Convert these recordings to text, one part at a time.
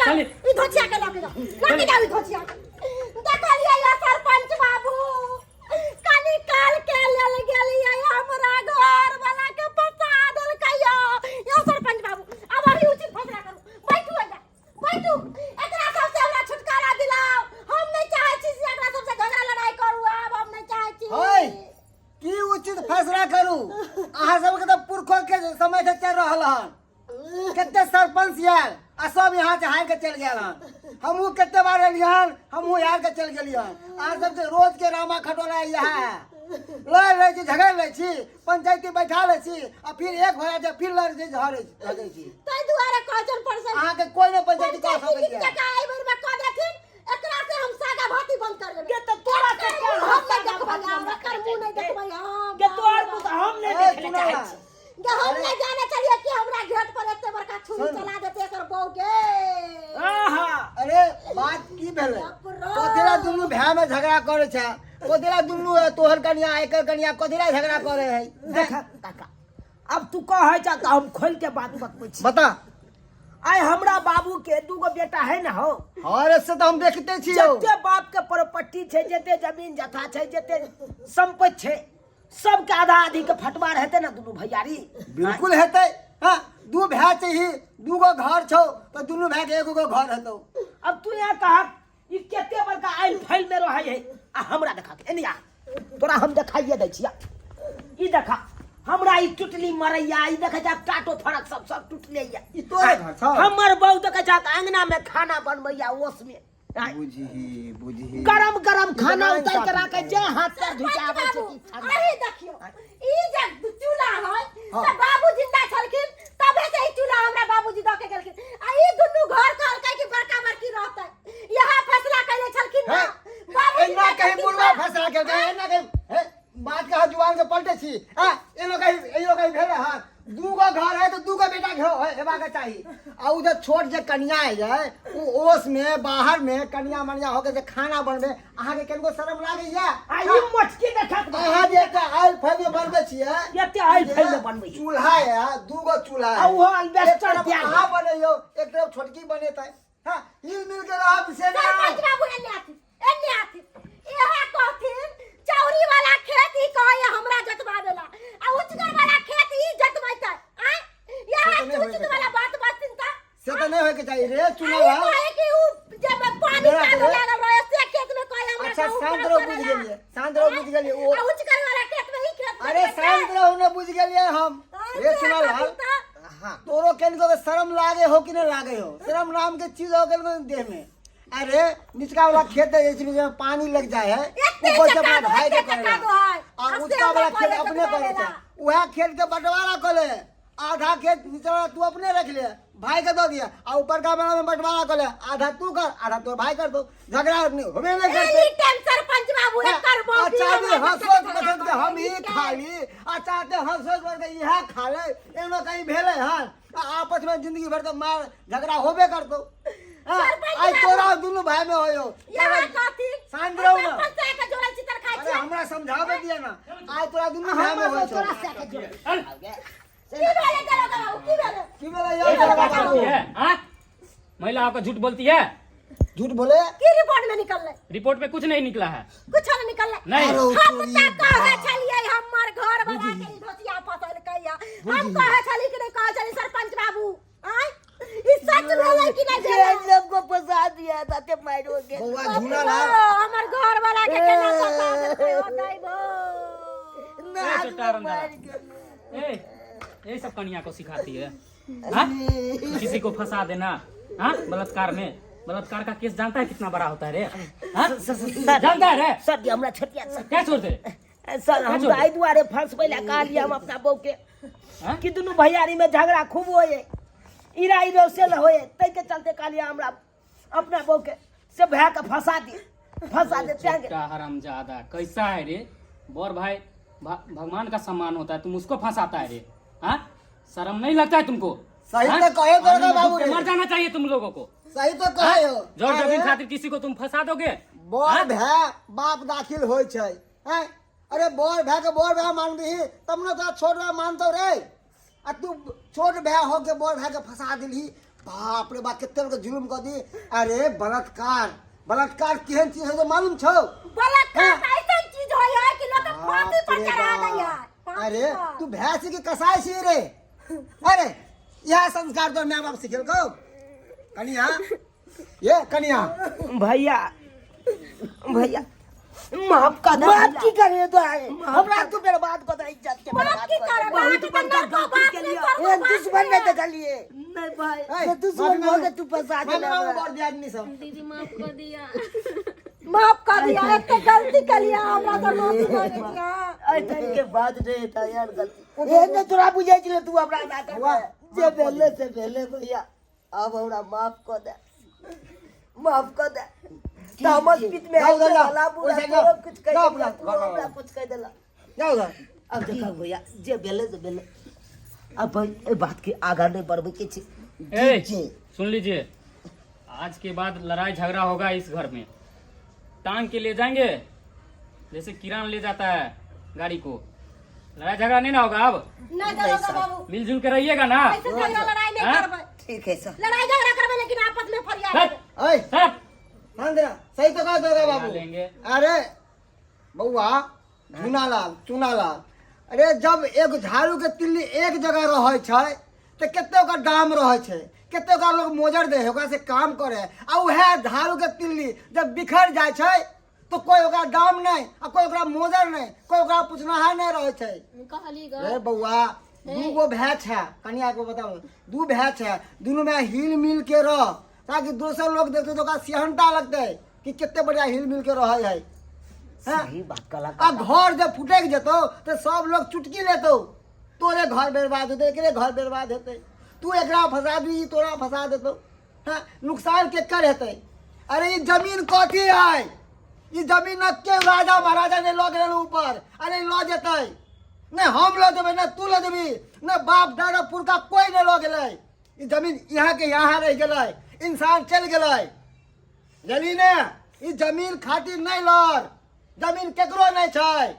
चली। ई धोचिया के लऽ के जाओ, लऽ के जाओ ई धोचिया के। देखलियै ये सरपंच बाबू, कनी काल के लेल गेलियै, हमरा घर वाला के फंसा देलकै यौ। यौ सरपंच बाबू, आब अहीं उचित फैसला करू। बैठू एहिजा, बैठू। एकरा सबसे हमरा छुटकारा दिलाउ। हम नहि चाहै छी से एकरा सबसे झगड़ा लड़ाई करू, आब हम नहि चाहै छी। है की उचित फैसला करू? अहाँ सबके तऽ पुरखो के समय से चलि रहल हन। कते सरपंच आयल आ सब यहाँ से हार के चलि गेल हन। हमहूँ कते बार एलियै हन, हमहूँ हार के चलि गेलियै हन। अहाँ सबके रोज के रामा खटोला इएह है। लड़ लै छी, झगड़ि लै छी, पंचायती बैठा लै छी आ फिर एक हो जाइ छै, फिर लड़ छै, झगड़ै झगड़ै छी। ताहि दुआरे कहै छन परसन अहाँके कोइ नहि पंचायती कऽ पंचायती सकैए। जकाँ एहि बेर में कऽ देथिन, एकरा से हम सागा भाती बंद कर लेबै। गे तऽ तोरा के एकर मुँह हम नहि देखबै आब, एकर मुँह नहि देखबै हम। गे तोहर मुँह तऽ हम नहि ए, देखै लए सुनऽ चाहै ना। छी। गे हम नहि जाने छलियै कि हमरा घेट पर एते बड़का छुरी चला देते एकर बहू के। आहा। अरे बात की भेलै? बाप रे। कथी ला दुनू भाय में झगड़ा करे छै? कथी ला दुनू है, तोहर कनिया एकर कनिया कथी ला झगड़ा करे है? देख काका, अब तू कहै छ तऽ हम खोल के बात बतबै छी। बता। आइ हमरा बाबू के दूगो बेटा है ना हो। अरे से तऽ हम देखते छी यौ। जते बाप के प्रॉपर्टी छै, जते जमीन जथा छै, जते संपत्ति छै, सबके आधा आधी के फटवार हेतै ना दुनू भैयारी? बिल्कुल हेतै। हाँ, दू भाय छै, दू गो घर छौ तऽ दुनू भाय के एगो गो घर हेतौ। अब तू यहाँ कहा ई कते बड़का आइल फैल में रहै है आ हमरा देखा के एने आ, तोरा हम देखाइए दै छिया। ई देखा हमरा ई टुटली मरैया, ई देखै जा टाटो फरक सब सब टुटले या। ई तोरे घर छौ? हमर बहू देखै जा अंगना में खाना बनबैया ओस में। आय। बुझही बुझही। गरम गरम खाना ई उतार के इंसाफ राखे जे हाथ पैर धुइके आबै छै बाबू, की ठंडा। अरे देखियौ ई जे चूल्हा है हाँ। तऽ बाबू जिंदा छलखिन तबे से ई चूल्हा हमरा बाबूजी दऽ के गेलखिन आ ई दुनू घर कहलकै कि बड़का बड़की रहतै, यहाँ फैसला कैले छलखिन ना हे, बाबूजी। एना कहीं छलखिन बुढ़वा तऽ- फैसला केलकै, एना कहीं हे बात कहा जुबान के पलटे छी। आ एनो कहीं एनो कहीं भेलै हन दू गो घर है तो दू गो बेटा के हेबा के चाही। आ उ जे छोट जे कनिया है उ ओस में बाहर में कनिया मनिया होके जे खाना बनबे, अहाँ के केनको शरम लागैया? आ ई मोटकी देखत बा। अहाँ जे एकटा आयल फैल में बनबै छियै, एते आयल फैल में बनबै छियै। चूल्हा है, दू गो चूल्हा है। आ उहो अल्बेस्टर एक तरफ दिया है। अहाँ बनैयौ, एक तरफ छोटकी बनेतै। हाँ, हिल मिल के रहब से ना। सरपंच बाबू एने आथि, एने आथि। इहे कहथिन चौरी वाला खेत ई कहैया हमरा जोतवावेला आ उचगर वाला खेत ई जोतबैतै। आँय, इहे से तऽ नहि उचित होइके वाला बात बजथिन तऽ। से तऽ नहि होइके चाही रे चुनाव। आ ई कहै कि उ जे में पानी मेरा चालू के- लागल रहे से खेत में कहै हमरा अच्छा, गहूम शांत काम रहो, बुझि करेला। गेलियै, शांत रहो, बुझि गेलियै, ओ- आ उचगर वाला खेत में ई खेत अरे जोतबैतै। शांत रहो ने, बुझि गेलियै हम। हाँ, रे से चुनाव कहथिन तऽ। हाँ, तोरो केनको के शर्म लागे हो कि नहीं लागे हो? शर्म नाम के चीज हो गेल देह में। अरे निचका वाला खेत है जिसमें पानी लग जाए है, एते ऊपर से अपना चका दो, भाई के एते चका करेला दो है। आ अब से उचका वाला हमरा खेत पहिले अपने चकवा करे देला। वह खेत के बंटवारा कर ले, आधा खेत निचला वाला तू अपने रख ले, भाई के दो दिया, आ ऊपर का वाला में बंटवारा कर ले, आधा तू कर आधा तोर भाई कर दो, झगड़ा नहीं होबे नहीं करते। एनी टाइम सरपंच बाबू एकर बॉबी अच्छा भी हमरा हंसो झगड़ा बसंत के हम ही करै छै। खा ली आ चाहते हंसो बसंत के इहा खा ले, एनो कहीं भेले हन आ आपस में जिंदगी भर के मार झगड़ा होबे करतो। हाँ, सरपंच आई बाबू। तोरा दुनू भाई में होयो। यहाँ कथी? शांत रहू ना। सरपंच से के जोड़ल चितर खाइ अरे छियै। हमरा समझावे दिया ना, आज तोरा दुनू भाई में हमर होयो। तोरा से के जोड़ल। की भेलै दरोगा बाबू, की भेलै? की भेलै यौ दरोगा बाबू? बोलती है, हाँ? महिला आपका झूठ बोलती है? झूठ बोले? की रिपोर्ट में निकललै? रिपोर्ट में कुछ नहीं निकला है। कुछ नहीं निकललै। नहीं। अरे हम तोरी तऽ कहै बा। छलियै हमर घर वाला के ई धोतिया फसलकै या। हम कहै छली कि नहि कहै छली सरपंच बाबू? आँय? ई सच भेलै कि नहि भेलै? सबको फंसा दिया था ते मारो के। बौआ बाप झूला रे, ला। हमर घर वाला के केना फंसा देलकै ओ दैबो। नाक छोटा में रंधा। मार के। ए, ये सब कनिया को सिखाती है, हाँ? किसी को फंसा देना, हाँ? बलात्कार में, बलात्कार का केस जानता है कितना बड़ा होता है रे, हाँ? जानता है रे? सर जी हमरा छोटिया सर। क्या छोड़ दे? सर हम छोड़ तऽ एहि दुआरे फंसबै लए कहलियै हम अपना बहू के हाँ? कि दुनू भैयारी में झगड़ा खूब होए, इरा इरो से न होए, ताहि के चलते कहलियै हमरा अपना बहू के से भए के फंसा दी, फंसा दे तें छोटा हरामजादा कैसा है रे? बड़ भाई भगवान का सम्मान होता है, तुम उसको फंसाता है रे, हाँ? शर्म नहीं लगता है तुमको? सही हाँ? तो कहे पानी दरोगा में बाबू डूब के रे। मर जाना चाहिए तुम लोगों को। सही तो कहे हो। जोर अरे, जमीन खातिर किसी को तुम फंसा दोगे? बड़ हाँ? भाई बाप दाखिल होय छै, हैं? अरे बड़ भाई के बड़ भाई मानबही तब न तोरा छोट भाई मानतौ रे। आ तू छोट भाई हो के बड़ भाई के फंसा दिलही, बाप रे बाप, कते बड़का जुलुम कऽ दी। अरे बलात्कार, बलात्कार केहन चीज है मालूम छौ? बलात्कार तऽ ऐसन चीज होय है कि लोग के फांसी पर चढ़ा दै है। अरे तू भैंस के कसाई छी रे। अरे यह संस्कार तो my बाप सिखेलकौ। कनिया, ये कनिया। भैया, भैया माफ कर दे। माफ की करे तो आए हमरा तू बर्बाद कर दे, इज्जत के माफ बर्बाद की कर करब? दे। अहाँके तऽ बड़का नरको गलती बात के नहि लिए। स्वर्गो एहन बात दुश्मन नहि। नहीं देखलिए। नहीं भाई, ए, से दुश्मन माफी भऽ के मांगू। तू फंसा माफी देले मांगू हमरा। बड़ दियादनी सब। दीदी माफ कर दिया। माफ कर दिया, एते गलती केलिए हमरा तऽ माफी मांगै छियै। एहि तरह के बात नहीं था यार, गलती एहन नहीं तोरा बुझै छलै तू हमरा साथ बौआ, जे भेलै से भेलै भैया, अब हमरा माफ कऽ दे, माफ कऽ दे। तामस पित्त में जाओ, आबि जाओ, गेल, भला बुरा ओहि साइड जाओ। तोरो कुछ कहि जाओ देलियै, अपना तू घर, हमरा घर। कुछ कहि देला। जाओ उधर। अब देखा भैया, जे भेलै से भेलै, अब भाई एहि बात के आगा नहीं बढ़बै के छै। ए, जी। सुन लीजिए, आज के बाद लड़ाई झगड़ा होगा इस घर में, टांग के ले जाएंगे जैसे किरान ले जाता है गाड़ी को। लड़ाई झगड़ा नहीं ना होगा अब? नहीं दरोगा बाबू। मिलजुल के रहिएगा ना? ऐसे कहियो लड़ाई नहीं हाँ? करबै। ठीक है सर। लड़ाई झगड़ा करबै लेकिन आपस में फरियाद हट, हेबै। ऐ हट। आंध्रा सही तो कह दरोगा बाबू। लेंगे। अरे बउआ झुनालाल चुनालाल, अरे जब एक झाड़ू के तिल्ली एक जगह रहै छै तऽ कते ओकर दाम रहै छै, कते ओकरा लोग मोजर दे है, ओकरा से काम करे। आ उएह झाड़ू के तिल्ली जब बिखर जाइ छै तो कोई ओकरा दाम नहीं आ कोई ओकरा मोजर नहीं, कोई ओकरा पूछनाहा नहीं रहै छै। कहली ग। रे बउआ, दू गो भाय छै, कनिया के बताउ, दू भाय छै, दुनू में हिल मिल के रह ताकि दोसर लोग देखते तो ओकरा सिहनता लगतै कि कते बढ़िया हिल मिल के रहै है। हैं? सही बात कहला। आ घर जब फुटक जेतौ तऽ सब लोग चुटकी लेतौ, तोरे घर बर्बाद हेतै, एकरे घर बर्बाद हेतै, तू एकरा फंसा दी, तोरा फंसा देतौ। हाँ, नुकसान केकर हेतै? अरे ई जमीन कथी है? ई जमीन न के राजा महाराजा ने लऽ गेल ऊपर। अरे लऽ जेतै नहि, हम लऽ जेबै, नहि तू लऽ जेबी, नहि बाप दादा पुरखा कोई नहि लऽ गेलै। ई जमीन यहाँ के यहाँ रहि गेलै, इंसान चलि गेलै। बुझली ने? ई जमीन खातिर नहि लड़, जमीन केकरो नहि छै।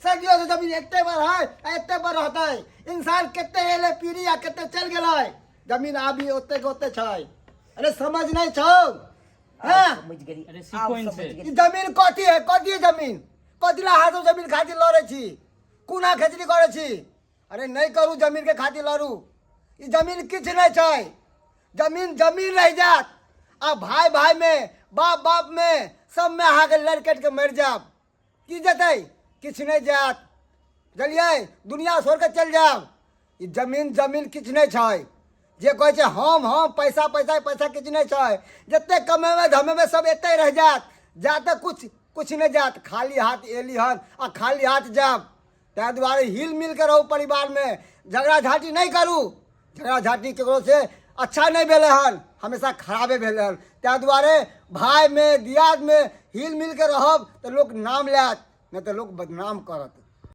सदियों से जमीन एते बार है आ एते बार रहतै। इंसान कते एलै पीढ़ी आ कते चलि गेलै, जमीन आबी ओते के ओते छै। अरे समझ नहि छौ? हाँ? समझ गेली। अरे सीखो आब इनसे। समझ गेली। ई जमीन कथी है? कथी है जमीन? कथी ला अहाँ सब जमीन खातिर लड़ै छी, कोना खेचरी करै छी? अरे नहि करू, जमीन के खातिर लड़ू। ई जमीन किछु नहि छै, जमीन जमीन रहि जायत आ भाय भाय में, बाप बाप में, सब में अहाँके लड़ि कटि के मरि जायब, की जेतै? किछु नहि जायत। बुझलियै? दुनिया छोड़ि कऽ चलि जायब। ई जमीन जमीन किछु नहि छै। जे कहै छै हम पैसा पैसा पैसा, किछु नहि छै। जते कमेबै धमेबै सब एतै रहि जायत, जाते कुछ कुछ नहि जायत। खाली हाथ एली हन आ खाली हाथ जायब। ताहि दुआरे हिल मिल के रहू, परिवारमे झगड़ा झाँटी नहि करू। झगड़ा झाँटी ककरो से अच्छा नहि भेलै हन, हमेशा खराबे भेलै हन। ताहि दुआरे भायमे दियादमे हिल मिल के रहब तऽ लोक नाम लेत, नहि तऽ लोक बदनाम करत।